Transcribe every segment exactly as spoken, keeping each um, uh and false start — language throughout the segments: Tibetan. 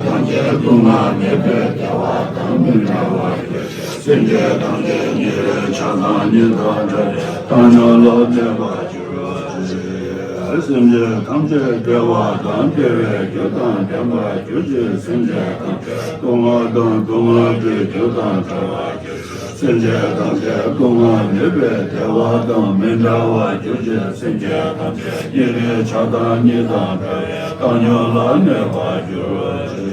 ཐམས་ཅད་སྡུག་བསྔལ་མེད་པའི་བདེ་བ་དང་མི་འབྲལ་བར་གྱུར་ཅིག་སེམས་ཅན་ཐམས་ཅད་ཉེ་རིང་ཆགས་སྡང་གཉིས་དང་བྲལ་བའི་བཏང་སྙོམས་ལ་གནས་པར་གྱུར་ཅིག་སེམས་ཅན་ཐམས་ཅད་བདེ་བ་དང་བདེ་བའི་རྒྱུ་དང་ལྡན་པར་གྱུར་ཅིག་སེམས་ཅན་ཐམས་ཅད་སྡུག་བསྔལ་དང་སྡུག་བསྔལ་གྱི་རྒྱུ་དང་བྲལ་བར་གྱུར་ཅིག་སེམས་ཅན་ཐམས་ཅད་སྡུག་བསྔལ་མེད་པའི་བདེ་བ་དང་མི་འབྲལ་བར་གྱུར་ཅིག་སེམས་ཅན་ཐམས་ཅད་ཉེ་རིང་ཆགས་སྡང་གཉིས་དང་བྲལ་བའི་བཏང་སྙོམས་ལ་གནས་པར་གྱུར་ཅིག་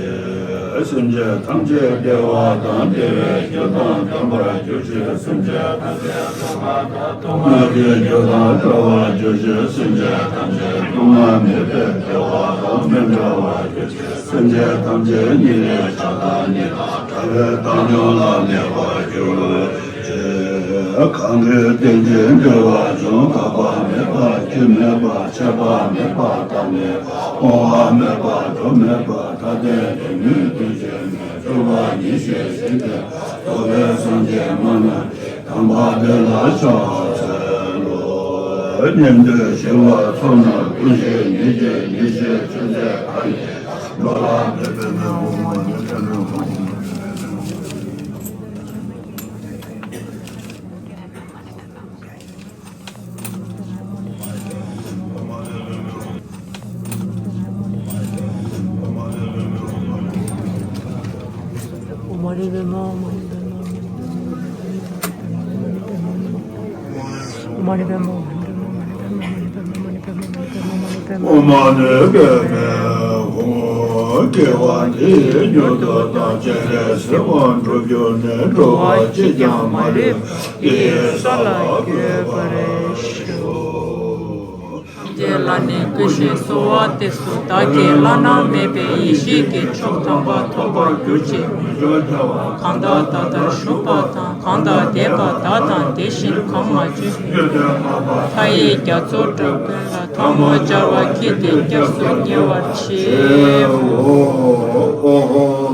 སེམས་ཅན་ཐམས་ཅད་བདེ་བ་དང་བདེ་བའི་རྒྱུ་དང་ལྡན་པར་གྱུར་ཅིག་སེམས་ཅན་ཐམས་ཅད་སྡུག་བསྔལ་གྱི་རྒྱུ་དང་བྲལ་བར་གྱུར་ཅིག་སེམས་ཅན་ཐམས་ཅད་སྡུག་བསྔལ་མེད་པའི་བདེ་བ་དང་མི་འབྲལ་བར་གྱུར་ཅིག་སེམས་ཅན་ཐམས་ཅད་ཉེ་རིང་ཆགས་སྡང་གཉིས་དང་བྲལ་བའི་བཏང་སྙོམས་ལ་གནས་པར་གྱུར་ཅིག་གང་གིས་རྟེན་ཅིང་འབྲེལ་བར་འབྱུང་། འགག་པ་མེད་པ། རྒྱུ་མེད་པ། ཆད་པ་མེད་པ། རྟག་མེད་པ། སྤོང་བ་མེད་པ། འགྲོ་མེད་པ། མཐའ་རྟེན་འབྲེལ་མེད་དོན་ཆེན་མེད། སྤྲོས་པ་ཉེར་ཞི་ཞི་བྱེད་རྫོགས་པའི་སངས་རྒྱས་སྨྲ་ན། དམ་པ་དེ་ལ་ཕྱག་འཚལ་ལོ། ཉན་ཐོས་ཞི་བ་ཚོགས་རྣམས་ཀུན་ཤེས་ཉེར་ཞི་ཉེར་ཞི་ཆོས་འཆད་མཁའ་ཡི་འགྲོ་ལ་ཕན་པའི་ཕན་ཡོན་ཕུན་སུམ་ཚོགས་པའི་ཕན་ཡོན་ཕུན་སུམ་ཚོགས་པའི་ཕན་ཡོན། ཨོཾ་མ་ཎི་པདྨེ་ཧཱུྃ། དགེ་བ་འདི་ཡིས་མྱུར་དུ་བདག་སྤྱན་རས་གཟིགས་དབང་འགྲུབ་གྱུར་ནས། འགྲོ་བ་གཅིག་ཀྱང་མ་ལུས་པ། དེ་ཡི་ས་ལ་འགོད་པར་ཤོག་ཐམས་ཅད་ལ་ནི་ཀུན་ཤེས་གསོལ་བ་འདེབས་སོ། བདག་གིས་བླ་ན་མེད་པའི་ཡེ་ཤེས་ཀྱི་མཆོག་དམ་པ་ཐོབ་པར་གྱུར་ཅིག་གང་དག་ད་ལྟར་བཞུགས་པ་དང་། གང་དག་འདས་པ་དག་དང་། དེ་བཞིན་གང་མ་བྱོན་མཐའ་ཡས་རྒྱ་མཚོ་འགྲོ་ཀུན་ལ། ཐལ་མོ་སྦྱར་བ་བགྱིས་ཏེ་སྐྱབས་སུ་ཉེ་བར་མཆི། ཨོ་ལ་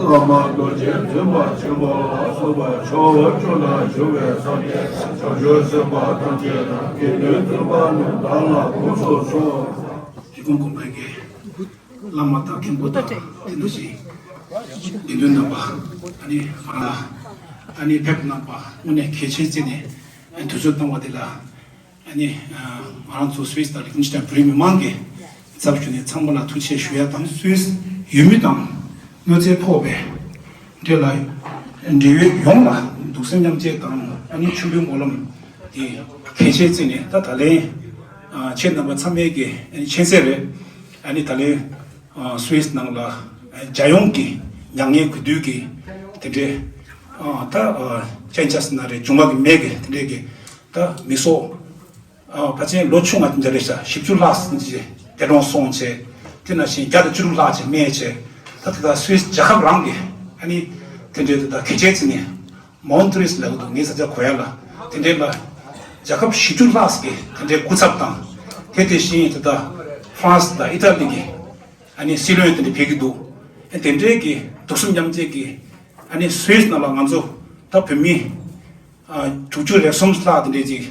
བླ་མ་རྡོ་རྗེ་འཛིན་པ་ཆེན་པོ་ལ་སོགས་པ་ཕྱོགས་བཅུ་ན་བཞུགས་པའི་སངས་རྒྱས་བྱང་ཆུབ་སེམས་དཔའ་ཐམས་ཅད་དང་། དགེ་འདུན་འདུན་པ་རྣམས་བདག་ལ་དགོངས་སུ་གསོལ། འབྲི་གུང་དགོན་པའི་བླ་མ་དང་མཁན་པོ་དང་དེ་འདུ་ཞིང་དགེ་འདུན་རྣམ་པ། ཨ་ནི་ང་རང་ཨ་ནི་ཕེབས་རྣམ་པ་དངོས་གནས་གལ་ཆེན་བརྩིས་ནས་དུས་ཚོད་བཏང་བ་དེ་ལ། ཨ་ནི་ང་རང་ཚོ་སུད་སི་དང་ལིག་ཏེན་ཤི་ཊེན་བོད་རིགས་མི་མང་གི་ཚབ་ཞུས་ནས་ཚང་མ་ལ་ཐུགས་རྗེ་ཆེ་ཞུ་ཡ་དང་། སུད་སི་ཡུལ་མི་དང་གནོད་འཚེ་ཕོག་པའི་འབྲེལ་ལ་འབྲེལ་ཡོད་ཡོངས་ལ་གདུང་སེམས་མཉམ་སྐྱེད་དང་། ཨ་ནི་མཆོད་འབུལ་སྨོན་ལམ་དེ་གལ་ཆེ་བརྩིས་ནས། ད་ད་ལན་ཁྱེད་རྣམ་པ་ཚང་མས་ཀྱི་ཨ་ནི་མཁྱེན་གསལ་རེད། ཨ་ནི་ད་ལན་སུད་སི་ནང་ལ་རྒྱལ་ཡོངས་ཀྱི་མྱ་ངན་གུས་འདུད་ཀྱི་དེ་འདྲའི་ད་ཅན་ཅ་སི་ན་རེ་བྱུང་བ་གི་མེད་ཀྱི་དེ་འདྲའི་གི་ད་མི་སོགས། ཨ་ཕལ་ཆེར་ལོ་ཆུང་བ་དེ་འདྲ་རེད་ཤག་བཞི་བཅུ་ལྷག་ཙམ་ཅིག་འདས་གྲོངས་སོང་བྱས། དེ་ནང་བཞིན་བརྒྱ་དང་བཅུ་དྲུག་ལྷག་ཅིག་རྨས་བྱས། ད་ད་ལྟ་སུད་སི་རྒྱལ་ཁབ་རང་གི་ཨ་ནི་དེ་འདྲའི་ད་ལྟ་གལ་ཆེ་ཙི་ནས་མའོན་ཊི་རིས་ལབ་ཀྱི་འདུག་ངའི་ས་ཆ་གོ་ཡ་ལ། དེ་འདྲའི་ལ་རྒྱལ་ཁབ་བཞི་བཅུ་ལྷག་ཙམ་གི་དེ་འདྲའི་སྐུ་ཚབ་དང་། དེ་དེ་བཞིན་ད་ལྟ་ཧྥ་རན་སི་དང་ཨི་ཏཱ་ལི་གི་ཨ་ནི་སྲིད་བློན་དེ་འདྲ་ཕེབས་ཀྱི་འདུག་ཨ་དེ་འདྲའི་གི་གདུང་སེམས་མཉམ་སྐྱེད་ཀྱི་ཨ་ནི་སུད་སི་ནང་ལ་ང་ཚོ་ད་བོད་མི། ཨ་དྲུག་ཅུ་རེ་གསུམ་ལྷག་དེ་འདྲའི་ཅིག་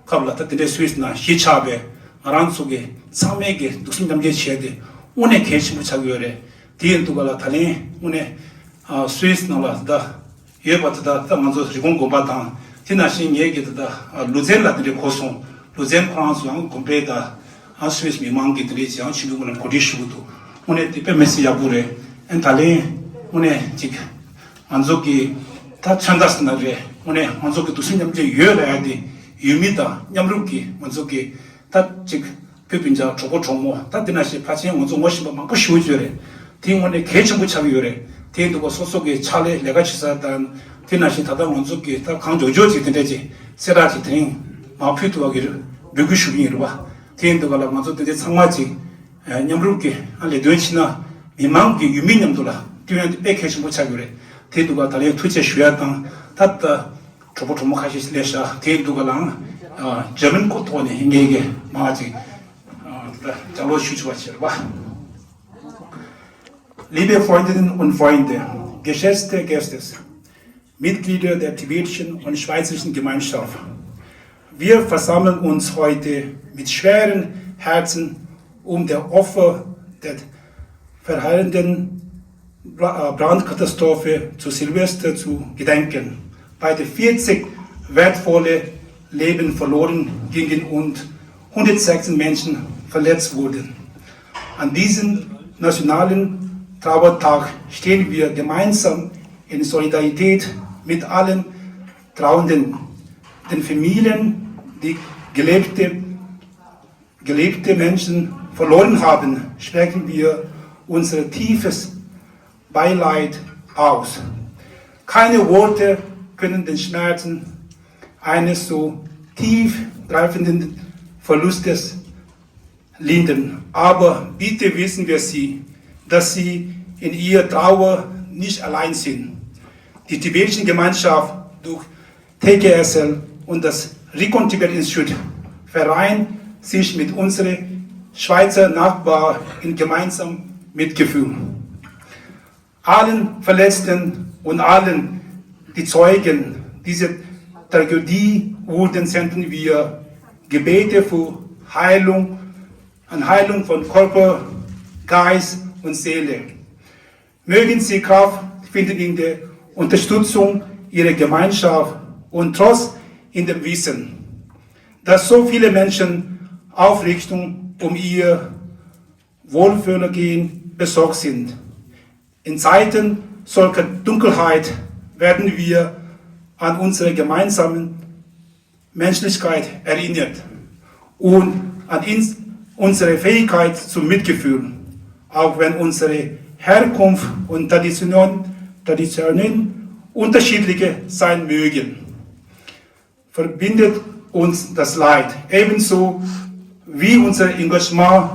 སྐབས་ལ་ད་དེ་འདྲའི་སུད་སི་ནང་གཞིས་ཆགས་པའི་ང་རང་ཚོ་གི་ཚང་མས་ཀྱི་གདུང་སེམས་མཉམ་སྐྱེད་བྱས་ཏེ་དངོས་གནས་གལ་ཆེན་པོ་ཆགས་ཀྱི་ཡོད་རེད། དེ་ཡིན་དུས་ག་ལ་ད་ལན་དངོས་གནས་ཨ་སུད་སི་ནང་ལ་ད་ཡོད་པ་ད་ད་ད་ང་ཚོ་རི་ཀོན་དགོན་པ་དང་། དེ་ནང་བཞིན་ངས་ཀྱི་ད་ད་ལུ་ཛན་ལ་དེ་འདྲའི་གོ་སོང་། ལུ་ཛན་ཁོ་རང་ཚོ་ཡང་དགོན་པའི་ད་ཨ་སུད་སི་མི་མང་གི་དེ་འདྲའི་ཅིག་ཡང་ཆིབས་བསྒྱུར་ལ་གོ་སྒྲིག་ཞུ་གི་འདུག་དངོས་གནས་དེ་དཔེ་མི་སྲིད་ཡག་པོ་རེད། ཨ་ད་ལན་དངོས་གནས་ཅིག་ང་ཚོ་གི་ད་མཚོན་རྟགས་ཟེར་ན་རེད། དངོས་གནས་ང་ཚོ་གི་གདུང་སེམས་མཉམ་སྐྱེད་ཡོད་ལབ་ཡ་དེ་ཡུལ་མི་དང་མཉམ་རུབ་ཀྱིས་ང་ཚོ་གི་ད་ཅིག་བོད་སྤུན་ཆ་གྲོགས་པོ་གྲོགས་མོ་ད་དེ་ནང་བཞིན་ཕལ་ཆེར་ང་ཚོ་ངོ་ཤེས་པ་མང་པོ་ཞེ་པོ་ཅིག་ཡོད་རེད། དེ་དངོས་གནས་གལ་ཆེན་པོ་ཆགས་ཀྱི་ཡོད་རེད། དེ་འདུག་པ་སོ་སོ་གི་ཕྱག་ལས་ལས་ཀ་བྱེད་ས་དང་། དེ་ནང་བཞིན་ད་ལྟ་ང་ཚོ་གི་ད་གང་མགྱོགས་མགྱོགས་ཅིག་དེ་འདྲས་ཅིག་གསལ་བསྒྲགས་ཅིག་དེ་རིང་མར་ཕུལ་ཐུབ་པ་གི་འབོད་སྐུལ་ཞུ་གི་ཡིན་རེད་པ། དེ་འདུག་ག་ལ་ང་ཚོ་དེ་འདྲས་ཚང་མ་ཅིག་མཉམ་རུབ་ཀྱིས་ལས་དོན་བྱེད་ན། མི་མང་གི་ཡུལ་མི་མཉམ་དུ་ལ་བསྟུན་ཡ་དེ་དཔེ་གལ་ཆེན་པོ་ཆགས་ཡོད་རེད། དེ་འདུག་ག་ད་ལན་ཐུགས་རྗེ་ཆེ་ཞུ་ཡ་དང་། ད་ལྟ་གྲོགས་པོ་གྲོགས་མོ་ཁ་ཤས་ཤིག་སླེབས་ཤག་དེ་འདུག་ག་ལའང་འཇར་མན་སྐོར་ཐོག་ནས་ངས་ཀྱི་མ་ཅིག་ད་ལོ་ཞུ་ཆོག་པ་བྱེད་རེད་པ། Liebe Freundinnen und Freunde, geschätzte Gäste, Mitglieder der tibetischen und schweizerischen Gemeinschaft, wir versammeln uns heute mit schweren Herzen, um der Opfer der verheerenden Bra- äh, Brandkatastrophe zu Silvester zu gedenken, bei der vierzig wertvolle Leben verloren gingen und hundertsechzehn Menschen verletzt wurden. An diesem nationalen Trauertag stehen wir gemeinsam in Solidarität mit allen Trauernden, den Familien, die gelebte, gelebte Menschen verloren haben, sprechen wir unser tiefes Beileid aus. Keine Worte können den Schmerzen eines so tiefgreifenden Verlustes lindern, aber bitte wissen wir Sie, dass Sie in Ihrer Trauer nicht allein sind. Die tibetische Gemeinschaft durch T K S L und das Recon Tibet Institute vereint sich mit unseren Schweizer Nachbarn in gemeinsamem Mitgefühl. Allen Verletzten und allen, die Zeugen dieser Tragödie wurden, senden wir Gebete für Heilung, an Heilung von Körper, Geist und Seele. Mögen Sie Kraft finden in der Unterstützung Ihrer Gemeinschaft und Trost in dem Wissen, dass so viele Menschen aufrichten um ihr Wohlbefinden besorgt sind. In Zeiten solcher Dunkelheit werden wir an unsere gemeinsamen Menschlichkeit erinnert und an ins- unsere Fähigkeit zum Mitgefühl, auch wenn unsere Herkunft und Traditionen, Traditionen unterschiedliche sein mögen, verbindet uns das Leid, ebenso wie unser Engagement,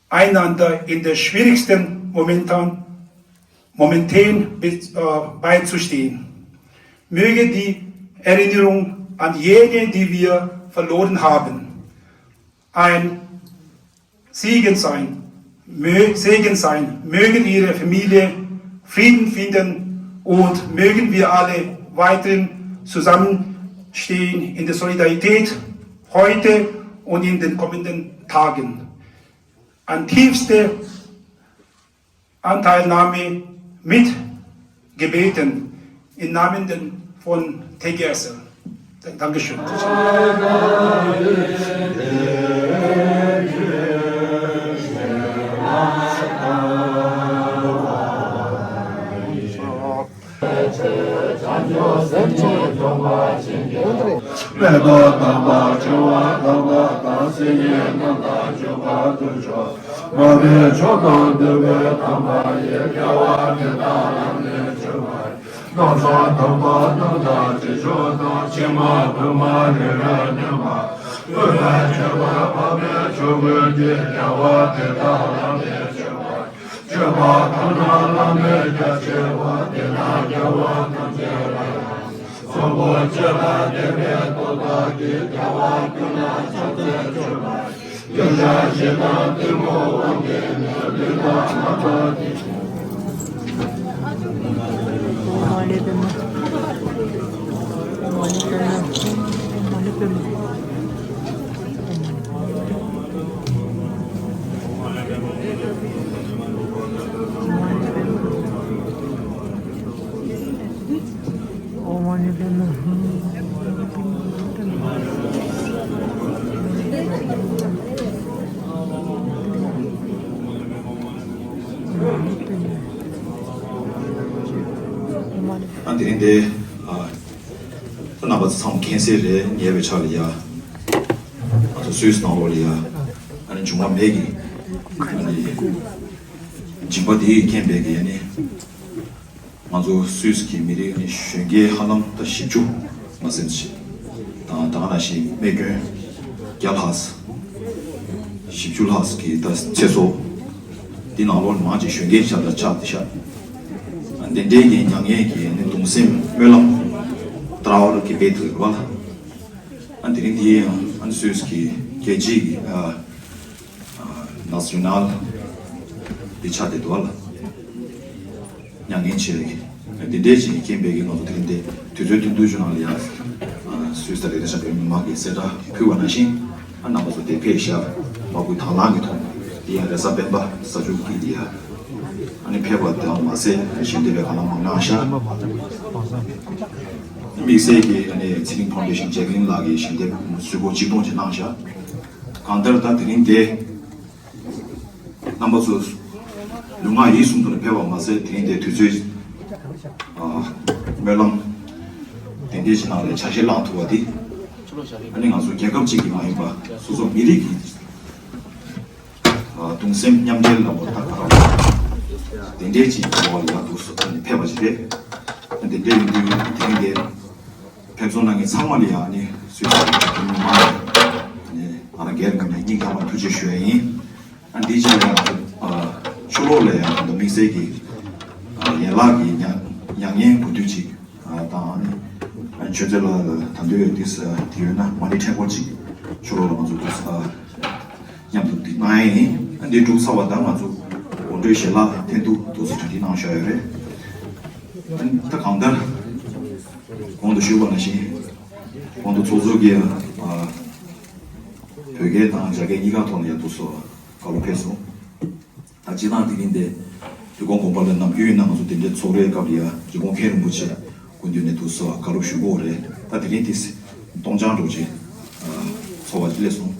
einander in den schwierigsten Momenten, Momenten be- äh, beizustehen. Möge die Erinnerung an jene, die wir verloren haben, ein Segen sein, mö- Segen sein. Mögen ihre Familie Frieden finden und mögen wir alle weiterhin zusammenstehen in der Solidarität heute und in den kommenden Tagen. An tiefste Anteilnahme mit Gebeten im Namen den, von T G S L. Dankeschön. མེད་པ་དམ་པ་བྱེ་བ་དམ་པ་དང་སེམས་ཉིད་རྣམ་དག་འཇུག་པ་དུ་ཆོག་མ་འོངས་ཕྱོགས་དང་འདུལ་བའི་དམ་པ་ཡི་སྐྱེ་བ་དེ་དག་ལམ་ནས་བྱོན་པ། རྣམ་གསུམ་དམ་པ་རྣམ་དག་རྗེས་ཕྱོགས་དང་ཕྱི་མ་བོད་མ་རིགས་རུས་མཉམ་པ། བོད་པའི་ཆོས་པ་འཕགས་པའི་ཆོས་ཀུན་གྱི་སྐྱེ་བ་དེ་དག་ལམ་ནས་བྱོན་པ། ཆོས་པ་ཐམས་ཅད་བླ་མེད་རྒྱ་ཆེ་བ་དེ་དག་སྐྱེ་བ་ཐམས་ཅད་ལ་ཡང་། གསོན་པོ་བྱེད་པ་བདེན་པའི་རྟོགས་དག་གི་སྐྱེ་བ་ཀུན་ལ་ཕྱག་འཚལ་མཆོད་པ། སྐྱོན་ཆ་ཞེ་སྡང་གཏི་མུག་དབང་གིས་ནི་ལུས་དང་ངག་དང་ཅི་ཨ་དེ་རིང་འདི་ཨ་རྣམ་པ་ཚོ་ཚང་མ་མཁྱེན་གསལ་རེད། ཉེ་བའི་ཆར་ལ་ཡ་ང་ཚོ་སུད་སི་ནང་ལོགས་ལ་ཡ་ཨ་ནི་འབྱུང་བ་མེད་ཀྱི་ཨ་ནི་འཇིགས་པ་དེ་ཡི་རྐྱེན་པས་ཀྱི་ཨ་ནི། ང་ཚོ་སུད་སི་གི་མི་རིགས་ནི་གཞོན་སྐྱེས་ཧ་ལམ་ད་བཞི་བཅུ་མ་ཟིན་ཞིག་དང་ད་ག་ནང་བཞིན་རྨས་སྐྱོན་བརྒྱ་ལྷག་བཞི་བཅུ་ལྷག་གི་ད་ཚེ་སྲོག་འདི་ནང་ལོགས་མང་ཆེ་གཞོན་སྐྱེས་ཆགས་ད་ཆགས་ཏེ་ཤག་འདི་འདྲའི་གི་མྱ་ངན་གྱི་ནི་གདུང་སེམས་སྨོན་ལམ་ཏྲའོ་ར་གི་བེད་དུ་རེད་བ་ལ། ཨ་འདི་རིང་འདི་ཡང་ཨ་ནི་སུད་སི་གི་རྒྱལ་སྤྱིའི་གི་ཨ་ཨ་National་འདི་ཆགས་ཏེ་འདུག་བ་ལ། མྱ་ངན་ཆེ་བའི་འདི་འདྲའི་ཅིག་རྐྱེན་པས་ཀྱི་ང་ཚོ་དེ་རིང་འདི་དུས་ཚོད་ཐུང་ཐུང་ཞིག་ནང་ལ་ཡང་སུད་སི་དང་རེ་ལ་ཤ་བའི་མི་མང་གི་གསལ་བསྒྲགས་ཕུལ་བ་ནང་བཞིན་ཨ་རྣམ་པ་ཚོ་དེ་ཕེབས་ཤག་མ་བུ་དང་བླངས་ཀྱི་ཐོག་འདི་ཡང་རེས་གཟའ་སྤེན་པ་གཟའ་མཇུག་གི་འདི་ཡང་ ནས་ཕེབས་པ་དང་མ་ཟད་ཞལ་འདེབས་པའི་ཁ་ལག་མང་གནང་ཤག་དམིགས་བསལ་གྱིས་ཨ་ནི་ཚེ་རིང་ཕའུན་ཌེ་ཤན་ཇེག་ལིན་ལགས་ཀྱིས་ཞལ་འདེབས་གཟུགས་པོ་ཆིག་སྟོང་ཅིག་གནང་ཤག་གང་ལྟར་ད་དེ་རིང་འདི་རྣམ་པ་ཚོ་ལུས་ངག་ཡིད་གསུམ་དུ་ནས་ཕེབས་པ་མ་ཟད་དེ་རིང་འདི་དུས་ཚོད་ཨ་སྨོན་ལམ་དེ་འདྲས་ཅིག་གནང་ནས་ཆ་ཤས་བླངས་ཐུབ་པ་འདི་ཨ་ནི་ང་ཚོ་རྒྱལ་ཁབ་ཅིག་གི་མ་ཡིན་པ་སོ་སོ་མི་རིགས་ཀྱི་གདུང་སེམས་མཉམ་འབྲེལ་ལ་མོ་ད་ག་རང་དེ་འདྲས་ཅིག་གི་བ་ལ་ཡག་འདུག་སོ་ཨ་ནི་ཕེབས་པ་ཅིག་རེད། དེ་འདྲས་ཡིན་དུས་དེ་རིང་འདིར་ཕེབས་ཚོགས་གནང་མཁན་ཚང་མ་ལ་ཡང་ཨ་ནི་སུས་ཀྱང་མི་མང་ཨ་ནི་ང་རང་སྒེར་ངོས་ནས་སྙིང་ཐག་པ་ཐུགས་རྗེ་ཞུ་ཡ་ཡིན། ཨ་འདིའི་ཆེད་ལ་ཡང་ཕྱི་ལོགས་ལ་ཡང་དམིགས་བསལ་གྱི་ཡན་ལག་གི་མྱ་མྱ་ངན་གོ་དུས་ཅིག་ཨ་དང་ཨ་ནི་ཨ་ཆོས་མཛད་ལགས་ལ་ད་དུང་ཡོད་དུས་ཨ་དེ་ཡོད་ན་མ་ཎི་ཕྲན་བུ་ཅིག་ཕྱི་ལོགས་ལ་ང་ཚོ་དུས་ཨ་མཉམ་དུ་འདི་གནང་ཡས་ཡིན། ཨ་འདི་གྲུབ་ཚར་བ་དང་ང་ཚོ་དགོང་དྲོའི་ཞལ་ལག་འཐེན་ཐུག་དུས་སུ་གྲ་སྒྲིག་གནང་བཞག་ཡོད་རེད། ཨ་ད་གང་ལྟར་གོང་དུ་ཞུས་པ་ནང་བཞིན་གོང་དུ་ཚོགས་གཙོ་གིས་ཨ་བོད་སྐད་དང་རྒྱ་སྐད་གཉིས་ཀ་ཐོག་ནས་ཡང་དུས་སུ་བཀའ་སློབ་ཕེབས་སོང་། ད་སྤྱིར་བཏང་དེ་རིང་འདི་འདི་གོང་དགོན་པ་ལ་ནམ་རྒྱུན་ཡིན་ན་ང་ཚོ་དེ་འདྲའི་ཚོགས་རའི་སྐབས་ལ་ཡ་རྗེ་ཁོང་མཁན་རིན་པོ་ཆེ་སྐུ་མདུན་ནས་དུས་སུ་བཀའ་སློབ་ཞུ་དགོས་རེད། ད་དེ་རིང་དེ་སྟོང་ཆང་འགྲོ་ཆེ་ཚོགས་པ་སླེབས་སོང་།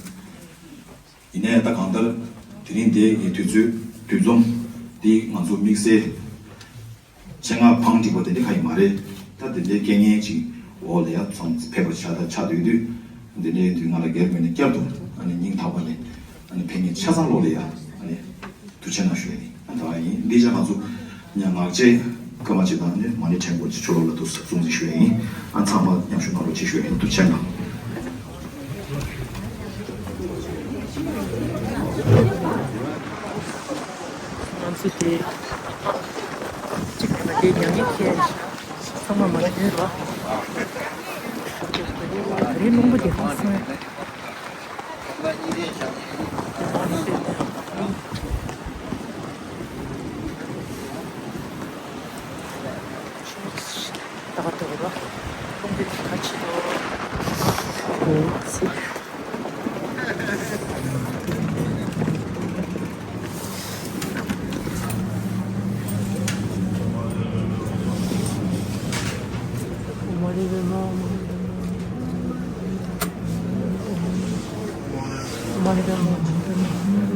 ཡིན་ནའི་ད་གང་ལྟར་དེ་རིང་འདི་གི་དུས་ཚོད་དུས་འཛོམས་འདི་ང་ཚོ་དམིགས་བསལ་ཆེད་མངགས་བང་སྒྲིག་པ་དེ་འདྲ་ག་ཡིན་མ་རེད། ད་དེ་འདྲའི་རྐྱེན་ངན་ཅིག་འོག་ལ་ཡ་ཚང་ཕེབས་པ་ཆགས་ད་ཆགས་སྡོད་དུས་འདི་འདྲའི་དུས་ང་ལ་སྒེར་ངོས་ནས་བསྐྱར་དུ་ཨ་ནི་སྙིང་ཐག་པ་ནས་ཨ་ནི་ཕེབས་མཁན་ཆ་ཚང་ལོག་ལ་ཡ་ཨ་ནི་ཐུགས་རྗེ་གནང་ཞུ་ཡ་ཡིན། ཨ་ད་ཡིན་འདི་ཆ་ང་ཚོ་ཉ་ངག་བཅད་སྐར་མ་གཅིག་དང་ནི་མ་ཎི་ཕྲན་བུ་ཅིག་ཕྱི་ལོགས་ལ་དུ་སྲུང་བརྩི་ཞུ་ཡ་ཡིན། ཨ་ཚང་མ་མཉམ་ཞུགས་གནང་རོགས་ཅེས་ཞུ་ཡ་ཡིན། ཐུགས་རྗེ་གནང་། ང་ཚོ་དེ་གཅིག་ལ་དེ་མྱ་ངན་ཁྱེར་ཚང་མ་མ་ཐོན་རོགས། རི་རླུང་པོ་དེ་ཧང་སང་། ད་ག་དོ་རོ། རླུང་པོ་དེ་ག་ཆེ་རོ། ཨོ་ཙི།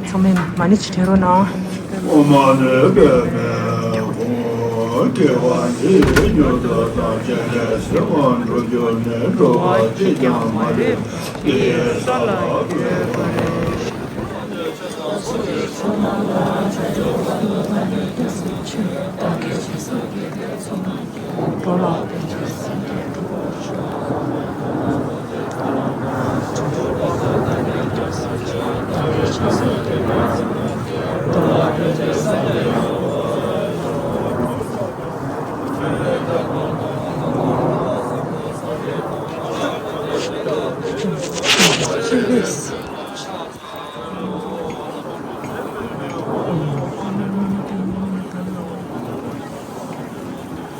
ཚང་མས་མ་ཎི་ཅིག་འདྲེན་རོགས་གནང་། ཨོཾ་མ་ཎི་པདྨེ་ཧཱུྃ། དགེ་བ་འདི་ཡིས་མྱུར་དུ་བདག་གཞན་ལས་སེམས་དབང་འགྲུབ་གྱུར་ནས། འགྲོ་བ་གཅིག་ཀྱང་མ་ལུས་ཀྱི་ས་ལ་འགོད་པར་ཤོག། འགྲོ་ལ། སྐར་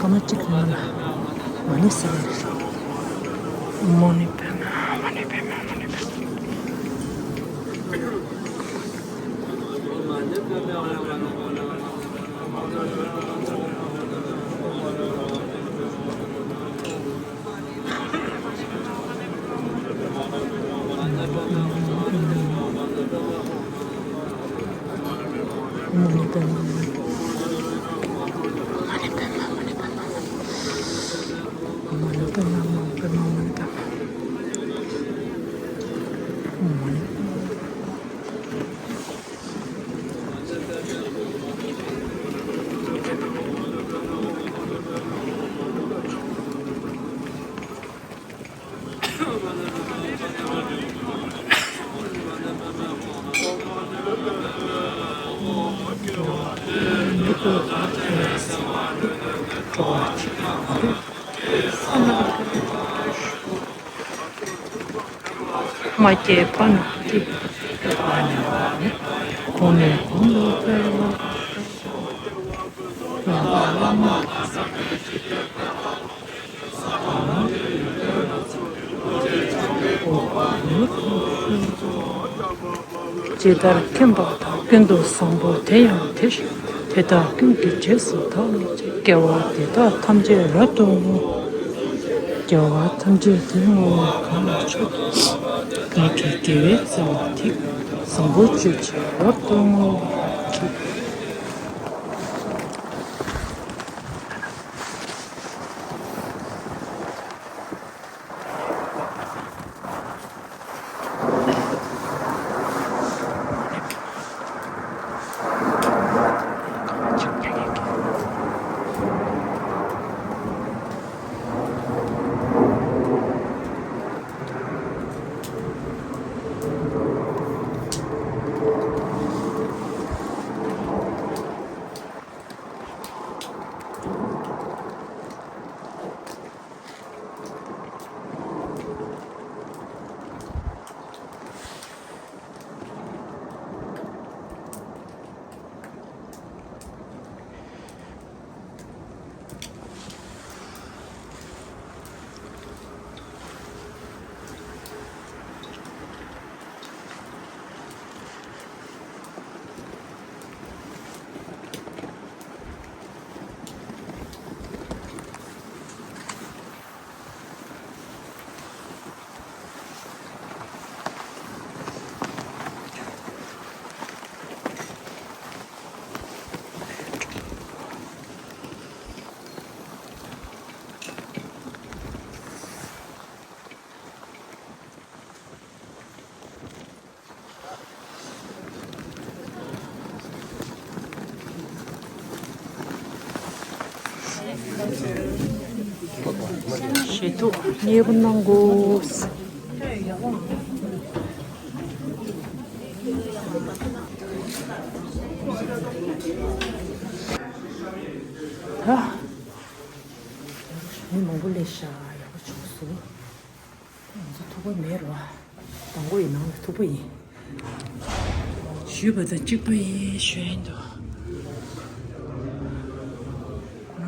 མ་གཅིག་ནང་ལ་མ་ཎི་ཟེར་བ་རེད། མ་ཎི་པདྨ། མ་ཎི་པདྨ། མ་ཎི་པདྨ། མ་སྐྱེས་པ་ན་སྐྱེས། གོང་ནས་གོང་དུ་འཕེལ་བ། ཇི་ལྟར་མཁྱེན་པ་དང་། ཀུན་ཏུ་བཟང་པོ་དེ་ཡང་དེ་བཞིན་ཏེ། དེ་དག་ཀུན་གྱི་རྗེས་སུ་བདག་སློབ་ཅིང་། དགེ་བ་འདི་དག་ཐམས་ཅད་རབ་ཏུ་བསྔོ། དགེ་བ་ཐམས་ཅད་འདི་བསྔོ་བ་གང་ལ་མཆོག་ཏུ། བདག་གི་དགེ་བའི་རྩ་བ་འདི། བཟང་པོ་སྤྱོད་ཕྱིར་རབ་ཏུ་བསྔོ་བར་བགྱི། ཞེ་ཐུག་མཉེས་པོ་གནང་དགོས། ད། མི་མང་པོ་སླེབས་ཤག་ཡག་པོ་བྱུང་སོང་། ང་ཚོ་ཐུག་པ་མེད་རོ། དང་པོ་ཡི་ནང་ལ་ཐུག་པ་ཡིན། ཞུས་པ་དང་གཅིག་པ་ཡིན་ཞུ་ཡིན་འདུག་ཁོ་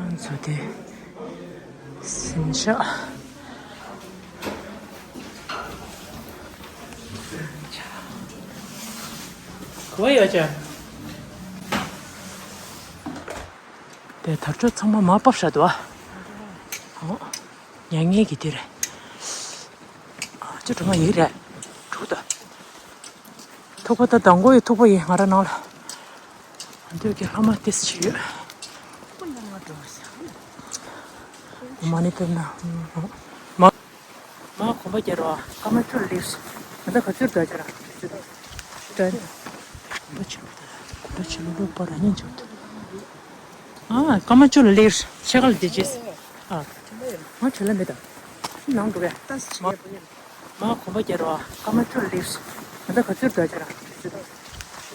རང་ཚོ་དེ་ཟིན་ཤག་གོ་ཡོད་ཅག་དེ་དར་ལྕོག་ཚང་མ་མར་ཕབ་བཞག་འདུག་ཨ། ཨོ། མྱ་ངན་གྱི་དེ་རེད། ཨ་ཅོ་གྲོ་མ་ཡིག་རེད། དྲུག་ད། ཐུག་པ་ད་དང་པོ་ཡི་ཐུག་པ་ཡི་ང་རང་ནང་ལ། འདོད་ཀྱི་ལྷ་མ་ཏིས་ཆེ་ཡོད། མ་ནི་དཔེར་ན། མ། མ་གོམ་པ་རྒྱལ་རོ། ཀ་མ་ཁྱོད་ལེགས། ང་ད་ག་ཚོད་འདྲ་ཅོ་ར། འདྲ། གོམ་པ་ཆེ་ལོ་ད། གོམ་པ་ཆེ་ལོ་ལོ་པ་ར་ཉན་ཆོག་ད། ཨ། ཀ་མ་ཅོ་ལ་ལེར་ཕྱེད་ཀ་ལ་བདེ་ཅེས། ཨ། ང་བྲེལ་ལ་མེད་ད། ནང་འགྲོ་གས། མ། མ་གོམ་པ་རྒྱལ་རོ། ཀ་མ་ཅོ་ལ་ལེར། ང་ད་ག་ཚོད་འདྲ་ཅོ་ར།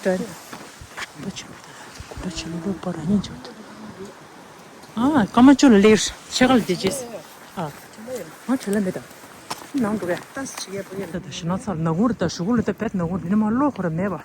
འདྲ། གོམ་པ་ཆེ་ལོ་ད། གོམ་པ་ཆེ་ལོ་ལོ་པ་ར་ཉན་ཆོག་ད། ཨ། ཀ་མ་ཅོ་ལ་ལེར་ཕྱེད་ཀ་ལ་བདེ་ཅེས། ཨ། ང་བྲེལ་ལ་མེད་ད། ནང་འགྲོ་གས། ད་ད་ཞི་ན་ཚར་ན་གུར་ད་ཞུ་གུ་ལ་ད་བེད་ན་གུར་འདི་ནས་མ་ལོ་ཁོ་ར་མེད་པ།